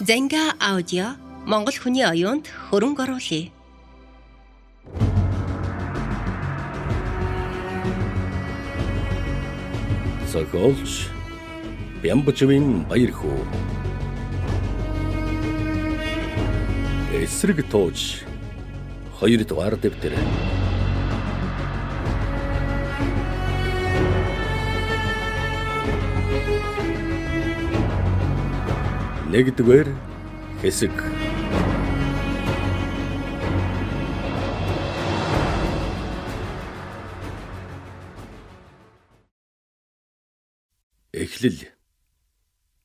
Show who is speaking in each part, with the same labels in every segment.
Speaker 1: Занга аудио Монгол хүний оюунд хөрөнгө оруулъя.
Speaker 2: Зохиолч Бямбажвын Баярхүү. Эсрэг тууж 2 дугаар дэвтэр. Нэгдүгээр хэсэг. Эхлэл.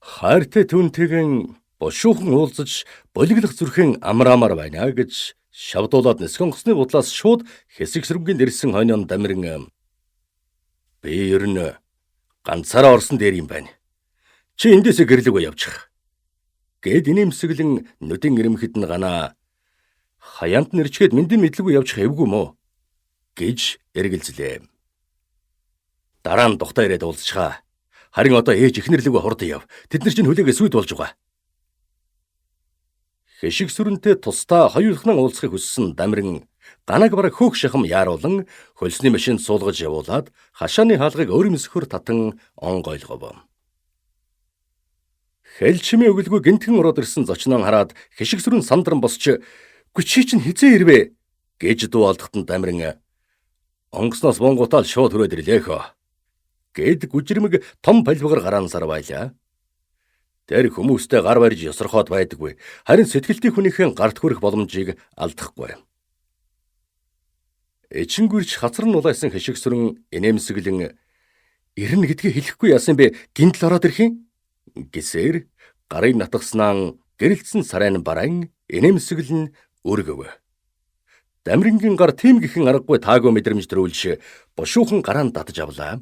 Speaker 2: Хайртай түнтэйгэн бошуухан уулзаж болиглох зүрхэн амраамаар байна гэж шавдуулаад нисгэн онгоцны будлаас шууд хэсэг сэрэмгийн дэрсэн хойноон дамиран би ер нь ганцаараа орсон дээр юм байна. Чи эндээсээ гэрлэгөө явчих. Гэд инээмсэглэн нүдэн ирэмхэд нь ганаа хаяанд нэрчгээд мэндийн мэдлгүй явчих эвгүй мөө гэж эргэлзлээ. Дараа нь тухтай ирээд уулзчихаа. Харин одоо ээж эхнэрлэгөө хурдан яв. Тэд нар чинь хүлээгээ сүйд болж байгаа. Хэшиг сүрэнтэй тусдаа хоёулахнан уулзахыг хүссэн дамиран ганаг бараг хөөх шахам яаруулан хөлсний машинд суулгаж явуулаад хашааны хаалгыг өөрөмсөхөр татан онгойлгов. Хэл чимээ өглгүй гинтхэн ороод ирсэн зочноо хараад хэшиг сүрэн сандран босч "Гү чи чинь хизээ ирвэ?" гэж дуу алдахтан дамиран онгоцноос бунгутаал шууд хүрээд ирлээ хөө гэд гүжирмэг том палбгар гараан сарвайлаа. Тэр хүмүүстэй гар барьж ёсорхоод байдаггүй. Харин сэтгэлтэй хүнийхэн гарт хүрэх боломжийг алдахгүй. Эчингүрч хацар нь улайсан хэшиг сүрэн инээмсэглэн ирнэ гэдгийг хэлэхгүй яасан бэ? Гинтл ороод ирэх юм гэсээр гарын натгснаа гэрэлтсэн сарайн барайн инээмсэглэн өргөв. Дамирингийн гар тийм гихэн аргагүй таагүй мэдрэмж төрүүлж бошуухан гараан татаж авлаа.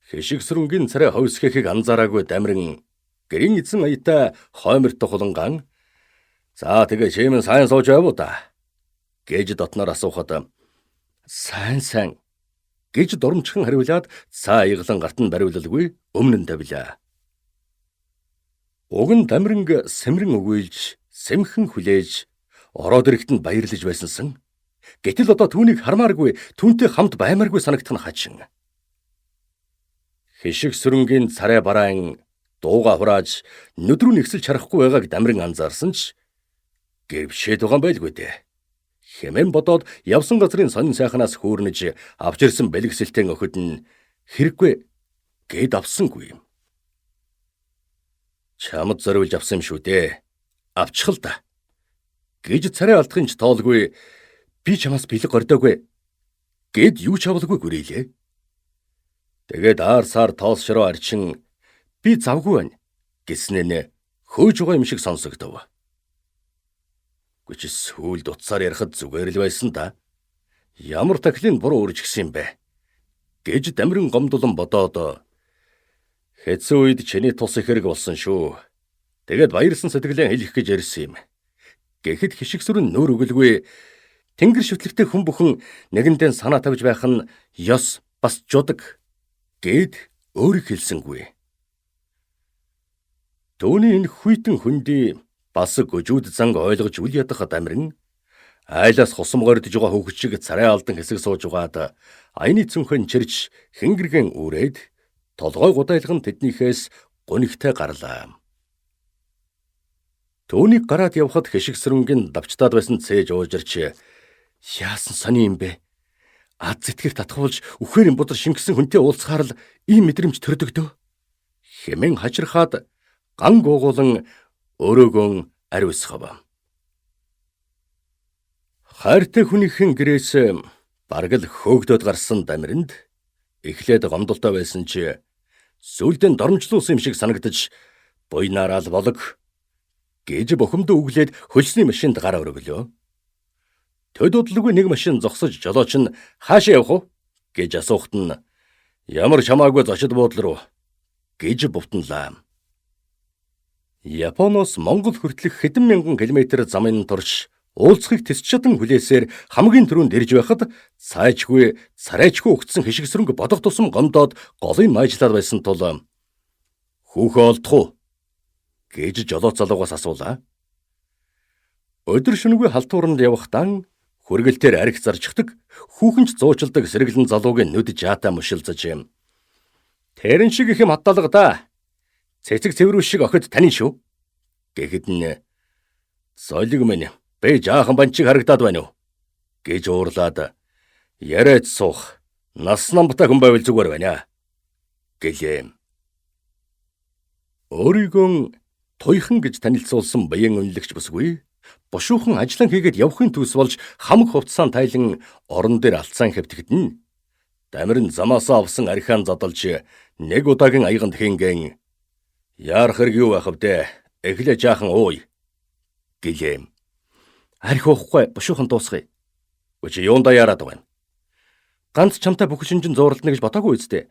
Speaker 2: Хэшиг сүрэнгийн царай ховсгэхийг анзаараагүй дамиран гэрийн эзэн аятай хойморт тухланган "За тэгээ чимэн сайн сууж байв уу да?" гэж дотноор асуухад "Сайн сайн" гэж дурамчхан хариулаад цаа аяглан гарт нь бариулалгүй өмнө нь тавилаа. Уг нь дамиранг сэмрэн өгөөлж, сэмхэн хүлээж ороод ирэхэд нь баярлаж байсансан. Гэтэл одоо түүнийг хармааргүй, түүнтэй хамт баймааргүй санагдах нь хачин. Хишиг сүрэнгийн царай бараан дууга хурааж нүд рүү нэгсэлж харахгүй байгааг дамиран анзаарсан ч гэрвшээд байгаа юм байлгүй дээ. Хэмээн бодоод явсан газрын сонин сайхнаас хүүрнэж авч ирсэн бэлгэсэлтэн охид нь хэрэггүй гэд авсангүй юм. Чамд зориулж авсан юм шүү дээ. Авчих л да. Гэж царай алдахын ч тоолгүй би чамаас бэлэг гордоогүй гэд юу ч авалгүй гүрээлээ. Тэгээд аар сар тоос шороо арчин би завгүй байна гэснээр нь хөөж байгаа юм шиг сонсогдов. Гүч сүүлд утсаар ярихад зүгээр л байсан да. Ямар тахлын буруу үржигсэн юм бэ гэж дамиран гомдлон бодоод хэцүү үед чиний тус их хэрэг болсон шүү. Тэгээд баярлсан сэтгэлээ хэлэх гэж ирсэн юм. Гэхэд хишиг сүрэн нүүр өглгүй тэнгэр шүтлэгтэй хүн бүхэн нэгэндээ санаа тавьж байх нь ёс бас жудаг гэд өөрийг хэлсэнгүй. Төвний энэ хүйтэн хүндий бас гөжүүд занг ойлгож үл ядах дамиран айлаас хусам гордож байгаа хүүхэд шиг царай алдан хэсэг сууж угаад аяны цүнхэн чирч хэнгэргэн үүрээд толгой гудайлган тэднийхээс гунигтай гарлаа. Төвнийг гараад явхад хэшиг сөрөнгийн давчтаад байсан цээж уужирч яасан сони юм бэ? Ад зэтгэр татхуулж үхээр юм бодар шингэсэн хүнтэй уулзахаар л ийм мэдрэмж төрдөг дөө. Хэмээн хачирхаад ган гуугуулан өрөөгөн ариусгав. Хайртай хүнийхэн гэрээс бараг л хөөгдөд гарсан дамиринд эхлээд гомдолтой байсан чи сүүлдэн доромжлуулсан юм шиг санагдаж буйнаараа л болог гэж бухимдан үглээд хөлсний машинд гараа өргөлөө. Төд удалгүй нэг машин зогсож жолооч нь хаашаа явах вэ гэж асуухад нь ямар чамаагүй зочид буудлын руу гэж бувтанлаа. Японоос Монгол хүртэлх хэдэн мянган километр замын турш уулзахыг тэсч чадан хүлээсээр хамгийн түрүүнд ирж байхад цаажгүй царайчгүй өгцсөн хишиг сөрөнг бодох тусам гомдоод голыг маажлаад байсан тул хүүхөө олдох уу Гэж жолоо залуугаас асуулаа. Өдөр шөнөгүй халтууранд явахдаа хүргэлтээр арх зарчихдаг, хүүхэнч зуучилдаг сэргэлэн залуугийн нүд жаатай мушилцаж юм. Тэрэн шиг их юм хатталга да. Цэцэг цэврүү шиг охид тань шүү. Гэхэд нь золиг минь бэ жаахан банчиг харагдаад байна уу? Гэж уурлаад яриад суух. Нас намтай хүн байвал зүгээр байна. Гэлээ. Өөрийгөө туйхан гэж танилцуулсан баян үнэлэгч бүсгүй бушуухан ажиллан хийгээд явахын төс болж хамаг хувцсаан тайлан орон дээр алцсан хэвтгэдэн. Дамирн замаасаа авсан архиан задалж нэг удаагийн аяганд хийнгэн яар хэрэг юу байх вдэ? Эхлээ жаахан ууя гэлээ. Архи уухгүй бушуухан дуусгая. Үгүй юундаа яарад байна? Ганц чамтай бүх шинжин зууралдана гэж бодоогүй үсттэй.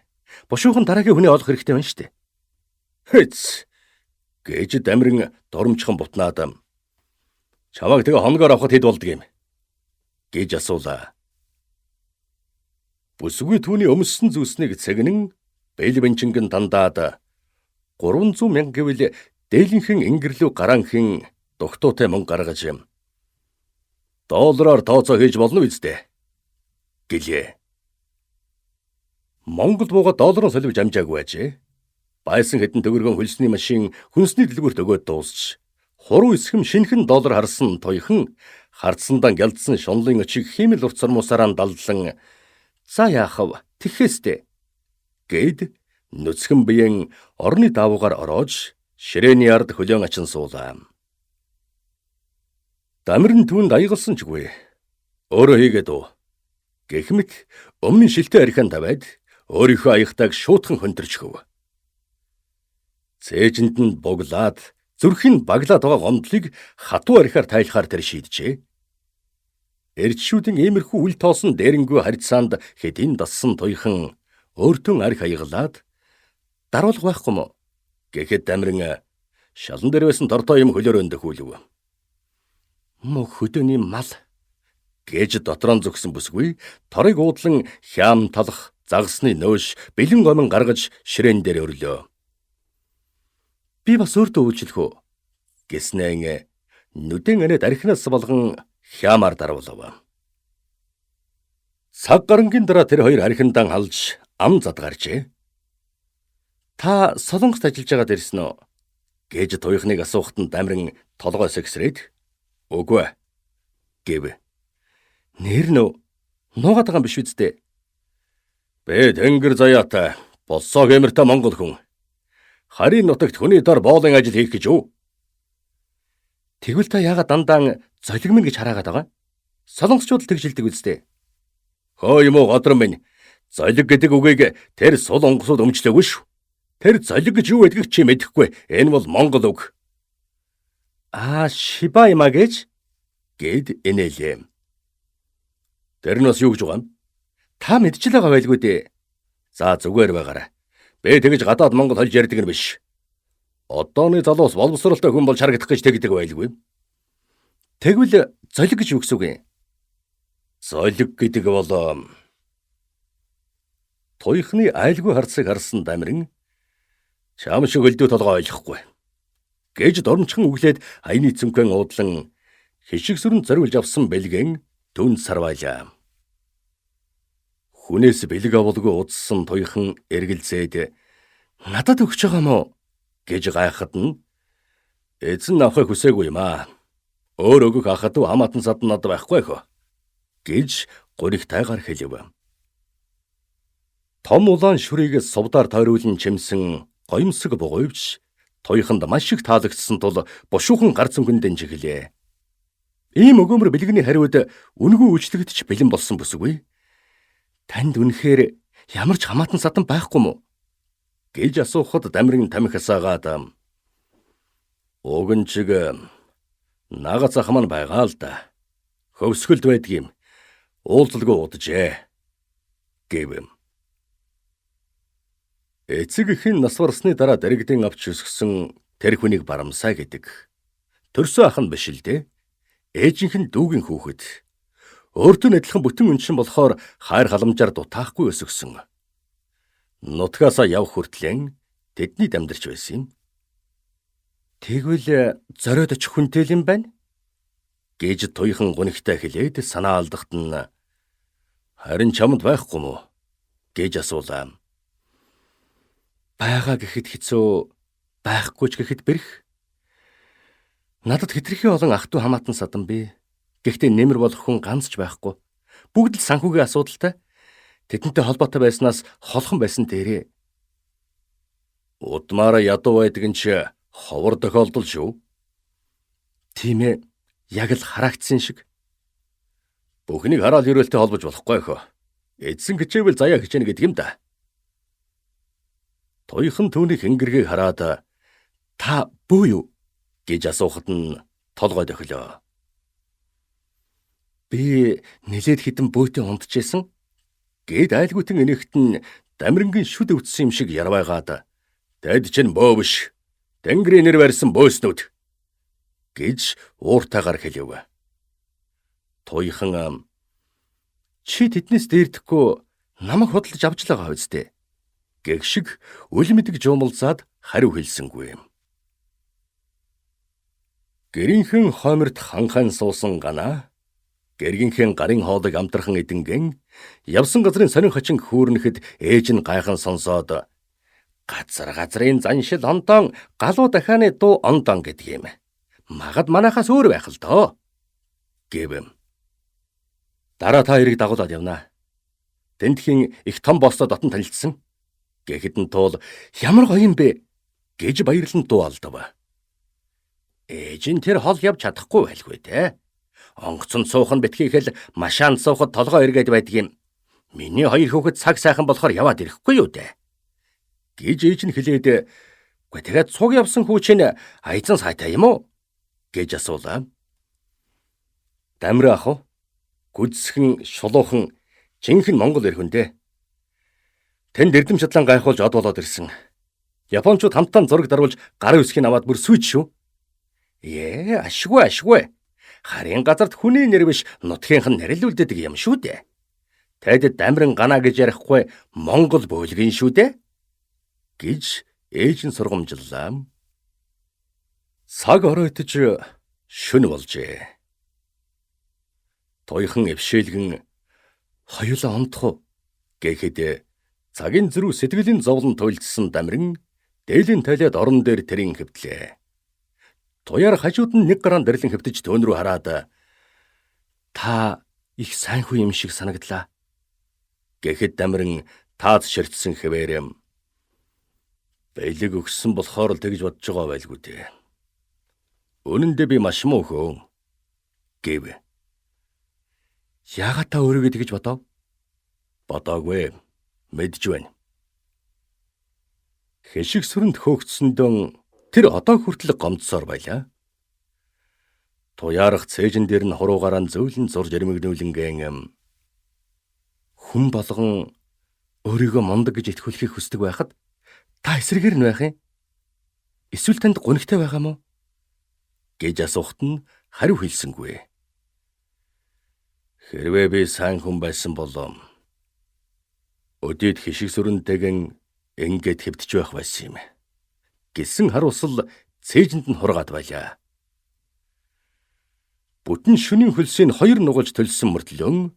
Speaker 2: Бушуухан дараагийн хүний олох хэрэгтэй байна шүү дээ. Хэц гэж дамиран доромжхон бутнаад чамайг тэгээ хоногоор авахд хэд болдго юм гэж асуулаа. Бүсгүй түүний өмссөн зүснийг цэгнэн бэл бэнчингэн дандаад 300 мянга гэвэл дээлэнхэн ингэрлүү гараанхэн дугтуутай мөнгө гаргаж доллараар тооцоо хийж болно үсттэй гэлээ. Монгол бууга доллараар соливж амжаагүй ажээ. Байсан хэдэн төгрөгөн хөлсний машин хүнсний дэлгүүрт өгөөд дуусч хуруу эсхэм шинэхэн доллар харсан туйхан хардсандан гялдсан шунлын өчиг хиймэл урт сормуусаараа далдлан за яах вэ тэхээстэй гэд нүцгэн биеэн орны давуугаар ороож ширээний ард хөлөөн ачин суулаа. Дамирн түүнд аягалсан ч үгүй. Өөрөө хийгээд үү. Гэх мэт өмнө шилтэй архиан тавиад өөрийнхөө аягтайг шуутхан хөнтөрч хөв. Цээжинд нь буглаад зүрх нь баглаад байгаа гомдлыг хатуу архиар тайлахаар тэр шийджээ. Эрчшүүдийн иймэрхүү үл тоосон дээрэнгүй харьцаанд хэдийн дассан туйхан өөртөө арх аягалаад даруулга байхгүй мó гэхэд дамиран шалан дээр байсан тортой юм хөлөөр өндөхүүлв. Мөх хөдөөний мал гэж дотроо зөгсөн бүсгүй торыг уудлан хям талах загсны нөөш бэлэн гомон гаргаж ширээн дээр өрлөө. Би бас өөртөө үйлчлэх үү гэснээр нүдэн анаад архинаас болгон хямаар даруулав. Цаг гарангийн дараа тэр хоёр архиндаан халж ам зад гарчээ. Та Солонгост ажиллаж байгаад ирсэн үү гэж туйхныг асуухад нь дамиран толгой сэгсрээд үгүй гэв. Нэр нөө нуугаад байгаа юм биш үсттэй. Бэ тэнгэр заяатай болсоо гэмэртэй монгол хүн. Харийн нутагт хүний дор боолын ажил хийх гэж үү? Тэгвэл та яагаад дандаа золиг минь гэж хараагаад байгаа? Солонгосчууд л тэгж хэлдэг үсттэй. Хөө юм уу годрон минь. Золиг гэдэг үгийг тэр сул онгосууд өмчлөөгүй шүү. Тэр золиг гэж юу гэдгийг чи мэдэхгүй. Энэ бол монгол үг. Аа, шиба юма гэж гэд инээлээ. Тэр нь бас юу гэж байгаа юм? Та мэдчихэл байгаа байлгүй дээ. За зүгээр байгаарай. Би тэгж гадаад монгол холж ярьдаг нь биш. Одооны залуус боловсролтой хүн болж харагдах гэж тэгдэг байлгүй. Тэгвэл золиг гэж юу гэсэн үг юм? Золиг гэдэг бол туйхны айлгүй харцыг харсан дамиран чам шиг өлдөө толгой ойлгохгүй гэж дормчхон өглөөд аяны цүнхэн уудлан хишиг сүрэн зориулж авсан бэлгэн түнд сарвайлаа. Хүнээс бэлэг авалгүй удсан туйхан эргэлзээд надад өгч байгаа мó гэж гайхад нь эзэн авахыг хүсээгүй юм аа. Өөр өгөх ахад хамаатан садан надад байхгүй хөө гэж гуригтайгаар хэлв. Том улаан шүрийг сувдаар тойруулан чимсэн гоёмсог бугуйвч туйханд маш их таалагдсан тул бушуухан гар цүнхэн дэнжиглээ. Ийм өгөөмөр бэлгэний хариуд үнэгүй үйлчлэгдэж бэлэн болсон бүсгүй. Танд үнэхээр ямар ч хамаатан садан байхгүй мó гэж асуухад дамиран тамхи асаагаад уг нь чиг нагац ах маань байгаа л да. Хөвсгөлд байдгийм. Уулзалгүй уджээ гэв. Эцэг эхийн нас барсны дараа дэрэгдэн авч өсгсөн тэр хүнийг барамсаа гэдэг. Төрсөн ах нь биш л дээ. Ээжийнх нь дүүгийн хүүхэд. Өөртөө нь адилхан бүтэн үнчин болохоор хайр халамжаар дутаахгүй өсгсөн. Нутгаасаа явх хүртлэн тэдний дамдарч байсан юм. Тэгвэл зориод очих хүнтэй л юм байна гэж туяхан гунигтай хэлээд санаа алдахт нь харин чамд байхгүй мүү гэж асуулаа. Байгаа гэхэд хэцүү, байхгүй ч гэхэд бэрх. Надад хэтэрхий олон ах トゥ хамаатан садан бий. Гэхдээ нэмэр болох хүн ганц ч байхгүй. Бүгд л санхүүгийн асуудалтай. Тэдэнтэй холбоотой байснаас холхон байсан дээрээ. Удмаараа ядуу байдаг нь чи ховор тохиолдол шүү. Тийм ээ, яг л хараагдсан шиг. Бүхнийг хараал ерөөлтэй холбож болохгүй хөө. Эзэн хичээвэл заяа хичээнэ гэдэг юм да. Туяхан түүний хингэргийг хараад та бөө юу гэж асуухад нь толгой дохилоо. Би нилээд хитэн бөөтэй унтжсэн гэд айлгүйтэн энэгт нь дамирангийн шүд өвдсөн юм шиг ярвайгаад тэд чинь бөө биш. Тэнгэрийн нэр барьсан бөөснүүд гэж ууртайгаар хэлэв. Туяхан чи тэднээс дээрдэхгүй намайг худалдаж авч л байгаа үстэй. Гэх шиг үл мэдэг жуумалзаад хариу хэлсэнгүй юм. Гэрийнхэн хойморт ханхан суусан ганаа гэргийнхээ гарын хоолыг амтархан эдэнген явсан газрын сонин хачин хөөрнөхэд ээж нь гайхан сонсоод газар газрын заншил ондон галуу дахианы дуу ондон гэдэг юм. Магад манайхаас өөр байх л доо гэв. Дараа та хоёрыг дагуулад явна. Тэндхийн их том боссоо дотн танилцсан. Гэхэд нь туул ямар гоё юм бэ гэж баярлан дуу алдав. Ээж нь тэр хол явж чадахгүй байлгүй дээ. Онгоцонд суух нь битгий хэл машаанд суухад толгой эргээд байдаг юм. Миний хоёр хүүхэд цаг сайхан болохоор яваад ирэхгүй юу дээ гэж ээж нь хэлээд үгүй тэгээд цуг явсан хүү чинь аязан сайтай юм уу гэж асуулаа. Дамир ах уу? Гүзсхэн шулуухан жинхэнэ монгол эр хүн дээ. Тэнд эрдэм шатлан гайхуулж од болоод ирсэн. Япончууд хамтдаа зураг даруулж гарын үсгийг аваад бүр сүйт шүү. Ээ, ашгүй ашгүй. Харын газарт хүний нэр биш нутгийнх нь нэр л үлддэг юм шүү дээ. Тэд дамиран ганаа гэж ярихгүй монгол бөөлгөн шүү дээ гэж ээж нь сургамжлаа. Цаг оройтож шөнө болжээ. Туяхан эвшээлгэн хоёулаа унтах уу гэхэд цагийн зөрүү сэтгэлийн зовлон туйлдсан дамиран дээлийн тайлаад орон дээр тэрийн хэвтлээ. Туяар хажууд нь нэг гараан дэрлэн хэвтэж төөн рүү хараад та их сайн хүн юм шиг санагдлаа гэхэд дамиран таац ширтсэн хэвээр бэлэг өгсөн болохоор л тэгж бодож байгаа байлгүй дээ. Үнэн дээр би маш муу хөө гэв. Яагаад та өөрийгөө тэгж бодов? Бодоогүй. Мэдж байна. Хишиг сүрэнд хөөгдсөндөн тэр одоо хүртэл гомдсоор байлаа. Туяарах цээжин дээр нь хуруугаараа зөөлөн зурж ирмэгнүүлэнгэн хүн болгон өөрийгөө мундаг гэж итгүүлэхийг хүсдэг байхад та эсрэгээр нь байх юм? Эсвэл танд гунигтай байгаа мó? Гэж асуухт нь хариу хэлсэнгүй. Хэрвээ би сайн хүн байсан бол өдийд хишиг сүрэнтэйгэн ингээд хэвтэж байх байсан юм. Гэсэн хариусал цээжинд нь хургаад байлаа. Бүтэн шөнийн хөлсийг хоёр нугалж төлсөн мөртлөө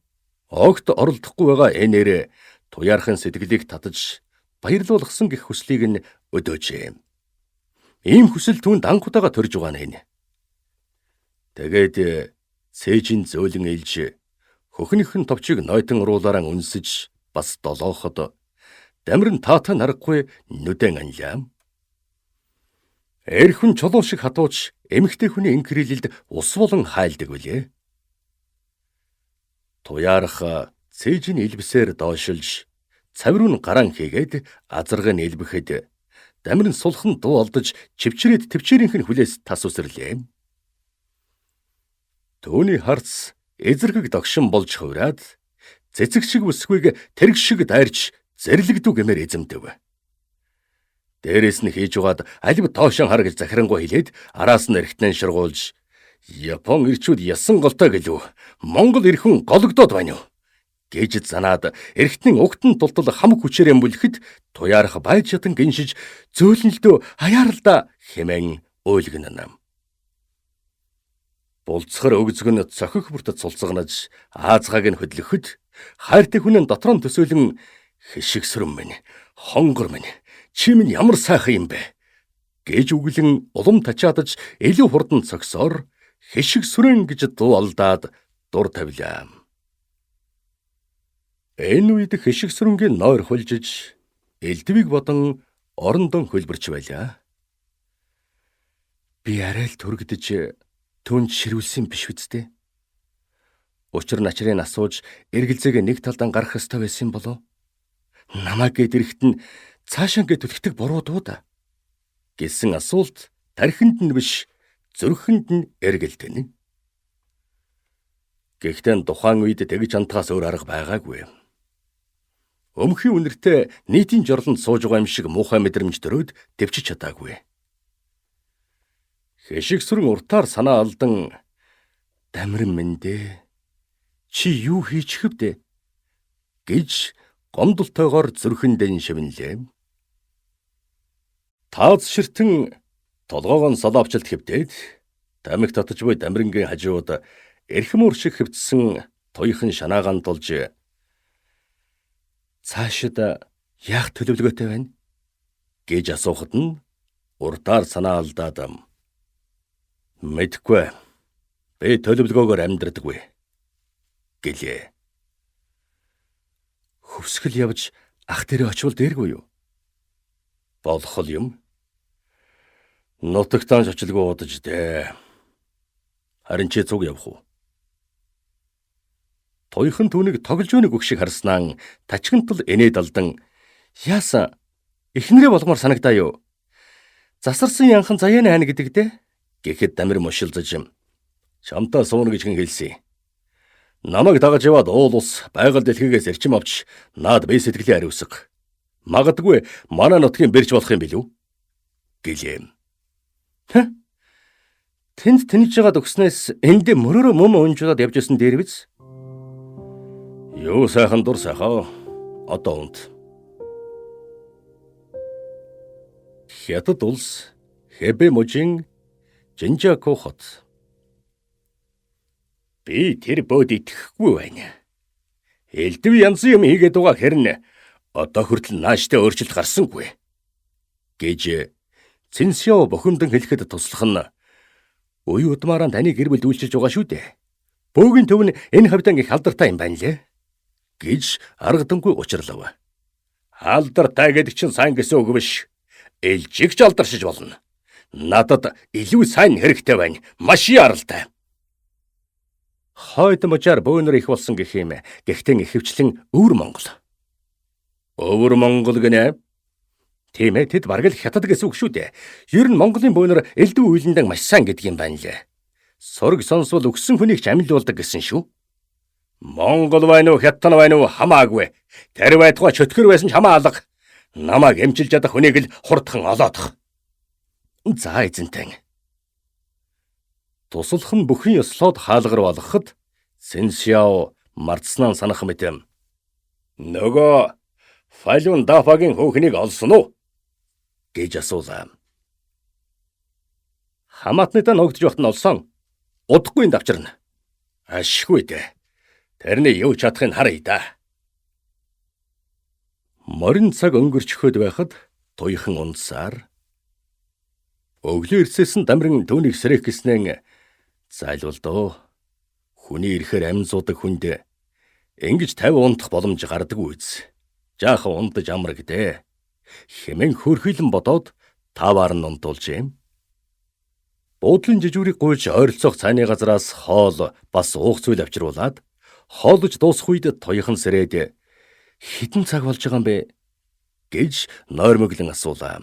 Speaker 2: огт оролдохгүй байгаа энээр туяархан сэтгэлийг татаж баярлуулгасан гэх хүслийг нь өдөөжээ. Ийм хүсэл түүнд анх удаага төрж байгаа нь. Тэгээд цээжин зөөлөн илж хөхнийхэн товчийг нойтон уруулаараа үнсэж бас долооход дамиран таатай нарахгүй нүдэн анилаа. Эр хүн чулуу шиг хатууч эмэгтэй хүний инкрилэлд ус болон хайлдаг билээ. Туяарах цээжин илбисээр доошилж цавруу нь гаран хийгээд азаргыг илбэхэд дамиран сулхан дуу алдаж чивчрээд төвчээрийнх нь хүлээс тас үсрэрлээ. Төөний харц эзэрхэг догшин болж хувраад цэцэг шиг бүсгүйг тэрэг шиг дайрч зэрлэгдүү гэмээр эзэмдэв. Дээрээс нь хийж угаад алив тоошон хар гэж захирангуй хэлээд араас нь эргэтнэн шургуулж Япон ирчүүд ясан голтой гэлүү. Монгол эрхэн гологдоод байна уу гэж занаад эргэтний угтан тултал хамаг хүчээрээ бүлэхэд туяарах байж чадан гиншиж зөөлнөлдөө хаяар л да хэмээн уйлгнана. Булцгар өгзөг нь цохих бүрт цулцганаж аазгааг нь хөдлөхөд хайртай хүн нь дотроо төсөөлөн хишиг сүрэн минь, хонгор минь, чи минь ямар сайхан юм бэ гэж үглэн улам тачаадаж илүү хурдан цогсоор хишиг сүрэн гэж дуу алдаад дур тавилаа. Энэ үед хишиг сүрэнгийн нойр хулжиж элдвийг бодон орондон хөлбөрч байлаа. Би арай л түргдэж түүнд ширүүлсэн биш үсттэй. Учир начрыг асууж эргэлзээгээ нэг талдан гарах ёстой байсан болов. Намайг гээд ирэхэд нь цаашаа гээд түлхдэг буруу дуу да гэсэн асуулт тархинд нь биш зүрхэнд нь эргэлдэнэ. Гэхдээ тухайн үед тэгж хандхаас өөр арга байгаагүй. Өмхий үнэртэй нийтийн жорлонд сууж байгаа юм шиг муухай мэдрэмж төрөөд тэвчиж чадаагүй. Хишиг сүрэн уртаар санаа алдан дамиран минь дээ. Чи юу хийчих вдэ гэж гомдолтойгоор зүрхэндээ шивнэлээ. Тааз ширтэн толгоогоо солоовчлт хэвдээд тамхи татаж буй дамирангийн хажууд эрхэм ур шиг хэвтсэн туяхан шанаагаан тулж цаашид яах төлөвлөгөөтэй байна гэж асуухад нь уртаар санаа алдаад мэдэхгүй. Би төлөвлөгөөгөөр амьдрдаггүй гэлээ. Хөвсгөл явж ах дээрээ очивол дээргүй юу? Болох л юм. Нутагтаан шочлгүй удаж дээ. Харин чи цуг явах уу? Туяхан түүнийг тоглож өгөх үг шиг харснаа тачигнтал инээд алдан яасан эхнэрээ болгомоор санагдаа юу? Засарсан янхан заяаны айн гэдэг дээ. Гэхэд дамир мушилзаж чамтаа сууна гэж хэн хэлсэн. Намайг дагаж яваад уул ус байгаль дэлхийгээс эрчим авч наад бие сэтгэлийн ариусга. Магадгүй манай нутгийн бэрж болох юм билүү? Гэлээ. Хэ? Тэнд тэнэж байгаад өгснээс энд мөрөөрөө мөм өнжүүлээд явж исэн дээр биз? Юу сайхан дур сайхан. Одоо унт. Хятад улс Хэбэ мужийн Жинжако хот. Би тэр бөөд итгэхгүй байна. Элдв янзын юм хийгээд байгаа хэрнэ одоо хүртэл нааштай өөрчлөлт гарсангүй гэж Цинсяо бухимдан хэлэхэд туслах нь үе удмаараа таны гэр бүлд үйлчилж байгаа шүү дээ. Бөөгийн төв нь энэ хавьдан их алдартай юм байна лээ гэж аргадамгүй учрлав. Алдартай гэдэг чинь сайн гэсэн үг биш. Элжигч алдаршиж болно. Надад илүү сайн хэрэгтэй байна. Маш яаралтай. Хойд мужаар бөөнөр их болсон гэх юм. Гэхдээ ихэвчлэн өвөр Монгол. Өвөр Монгол гинэ. Тийм ээ, тэд бараг л хятад гэсэн үг шүү дээ. Ер нь Монголын бөөнөр элдв үйлэндэн маш сайн гэдэг юм байна лээ. Сураг сонсвол өгсөн хүнийг ч амилуулдаг гэсэн шүү. Монгол байна уу, хятад байна уу хамаагүй. Тэр байтугай чөтгөр байсан ч хамаа алга. Намайг эмчилж чадах хүнийг л хурдхан олоодох. За эзэнтэн. Туслах нь бүхэн ёслоод хаалгар болгоход Цинсяо мартснаа санах мэт. Нөгөө Фалюн Дафагийн хүүхнийг олсон уу гэж асуулаа. Хамаатныдаа ногдож байхад нь олсон. Удахгүй энд авчирна. Ашгүй дээ. Тэрний юу чадахыг харъя да. Морин цаг өнгөрчхөд байхад туяхан унтсаар өглөө ирсээс нь дамиран түүнийг сэрэх гэснээр зайлвал доо. Хүний ирэхээр амь зуудаг хүнд ингэж 50 унтах боломж гардаггүй үз. Жаахан унтаж амар гэдээ. Хэмээн хөөрхийлэн бодоод таваар нь унтуулжээ. Буудлын жижүүрийг гуйж ойролцоох цайны газраас хоол бас уух зүйл авчруулад хоолж дуусах үед туяхан сэрээд хэдэн цаг болж байгаа юм бэ гэж нойрмоглон асуулаа.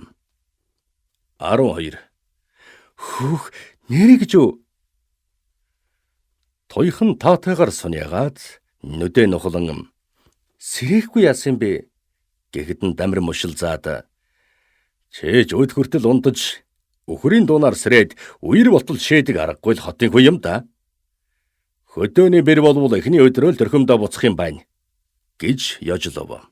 Speaker 2: 12. Хөөх нэрээ гэж үү? Туяхан таатайгаар сунягаад нүдэ нухлан сэрэхгүй яасан бэ гэхэд нь дамир мушилзаад чээж өд хүртэл ундаж үхрийн дуунаар сэрээд үер болтол шээдэг аргагүй л хотын хүү юм да. Хөдөөний бэр болвол эхний өдрөө л төрхөмдөө буцах юм байна гэж ёжлов.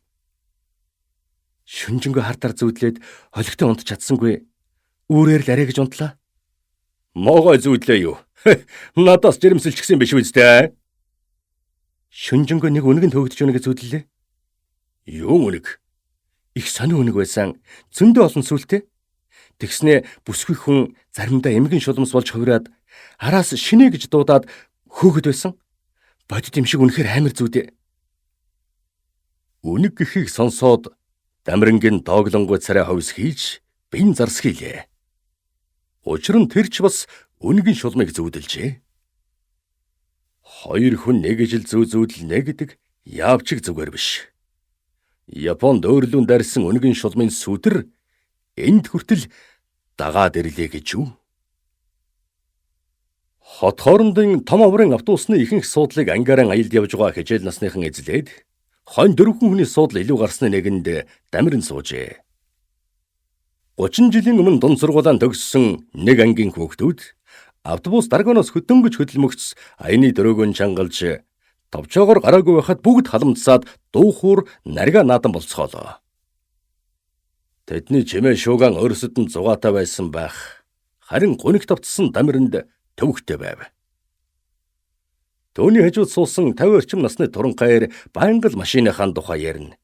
Speaker 2: Шүнжэнгөө хартаар зүүдлээд холигтой унтж чадсангүй. Үүрээр л арай гэж унтлаа. Могой зүүдлээ юу? Надаас жирэмсэлчихсэн биш үстэй. Шүнжэнгөө нэг үнэг нь хөөгдөж өгнө гэж зүүдлээ. Юу үнэг? Их сонин үнэг байсан. Зөндөө олон сүлтэй. Тэгснээ бүсгүй хүн заримдаа эмгэн шуламс болж хувираад араас шинэ гэж дуудаад хөөгд байсан. Бодит юм шиг үнэхээр амар зүүдээ. Үнэг гэхийг сонсоод Дамирангийн дооглонгуй царай ховс хийж бин зарс хийлээ. Учир нь тэр ч бас үнгийн шулмыг зүүдэлжээ. Хоёр хүн нэг ижил зүү зүүдэлнэ гэдэг яавчиг зүгээр биш. Японд өөрлөн дарьсан үнгийн шулмын сүдэр энд хүртэл дагаад ирлээ гэж юу? Хот хоорондын том оврын автобусны ихэнх суудлыг ангиаран аялд явж байгаа хичээл насныхан эзлээд хонь дөрвөн хүний суудал илүү гарсны нэгэнд Дамиран суужээ. 30 жилийн өмнө дунд сургуулаа төгссөн нэг ангийн хүүхдүүд автобус даргоноос хөдөнгөж хөдөлмөгц аяны дөрөөгөн чангалж товчоогоор гараагүй байхад бүгд халамцсаад дуу хуур нарга надан болцоолоо. Тэдний чимээ шууган өөрсөд нь зугаатай байсан байх. Харин гунигт автсан Дамиранд төвөгтэй байв. Төөний хажууд суусан 50 орчим насны туранхайр байнга л машиныхаа тухай ярина.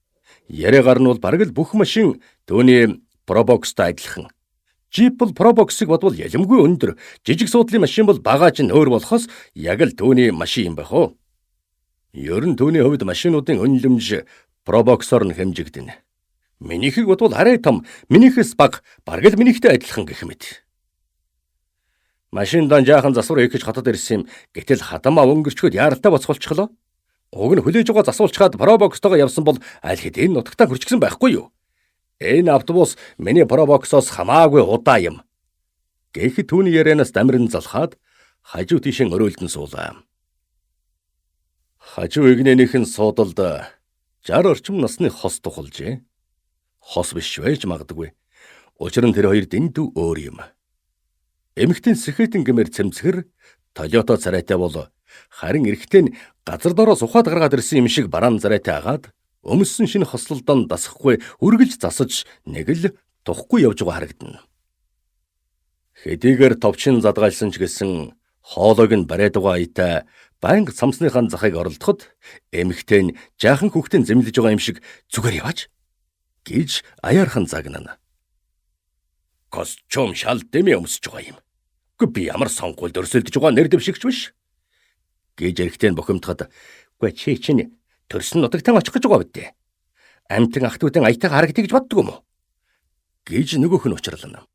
Speaker 2: Яриагаар нь бол бараг л бүх машин төөний Пробокстай адилхан. Джип бол Пробоксыг бодвол ялимгүй өндөр, жижиг суудлын машин бол багаж нь өөр болохоос яг л төөний машин юм байх уу? Ер нь төөний хувьд машинуудын үнэлэмж Пробоксоор нь хэмжигдэнэ. Минийхийг бодвол арай том, минийхээс бага, бараг л минийхтэй адилхан гэх мэт. Машиндаа жаахан засвар хийх гэж хотод ирсэн юм. Гэтэл хадамаа өнгөрчхөд яаралтай боцголчихлоо. Уг нь хүлээж байгаа засуулчхаад Пробокстойгоо явсан бол аль хэдийн нутагтаа хүрчихсэн байхгүй юу? Энэ автобус миний Пробоксоос хамаагүй удаа юм. Гэхэд түүний ярианаас Дамиран залхаад хажуу тийшээ өрөөлдөн суулаа. Хажуу эгнээнийх нь суудалд 60 орчим насны хос тухалжээ. Хос биш байж магадгүй. Учир нь тэр хоёр дэндүү өөр юм. Эмэгтэй сэхэтэн гэмээр цэмцгэр Тойота царайтай бол харин эрэгтэй нь газар доороос ухаад гаргаад ирсэн юм шиг бараан царайтай агаад өмссөн шинэ хослолдон дасахгүй үргэлж засаж нэг л тухгүй явж байгаа харагдана. Хэдийгээр товчин задгаалсан ч гэсэн хоолойг нь бариад байгаа аятай байнга самсныхаа захыг оролдоход эмэгтэй нь жаахан хүүхдийн зэмлэж байгаа юм шиг зүгээр яваач гэж аяархан загнана. Костюм шал дэмий өмсөж байгаа юм. Үгүй би ямар сонгуульд өрсөлдөж байгаа нэр дэвшигч биш гэж эрэгтэй нь бухимдахад үгүй чи чинь төрсөн нутагтан очих гэж байгаа бидээ. Амтан ах дүүтэн аятайгаа харагдъя гэж боддог юм уу? Гэж нөгөөх нь учрлана.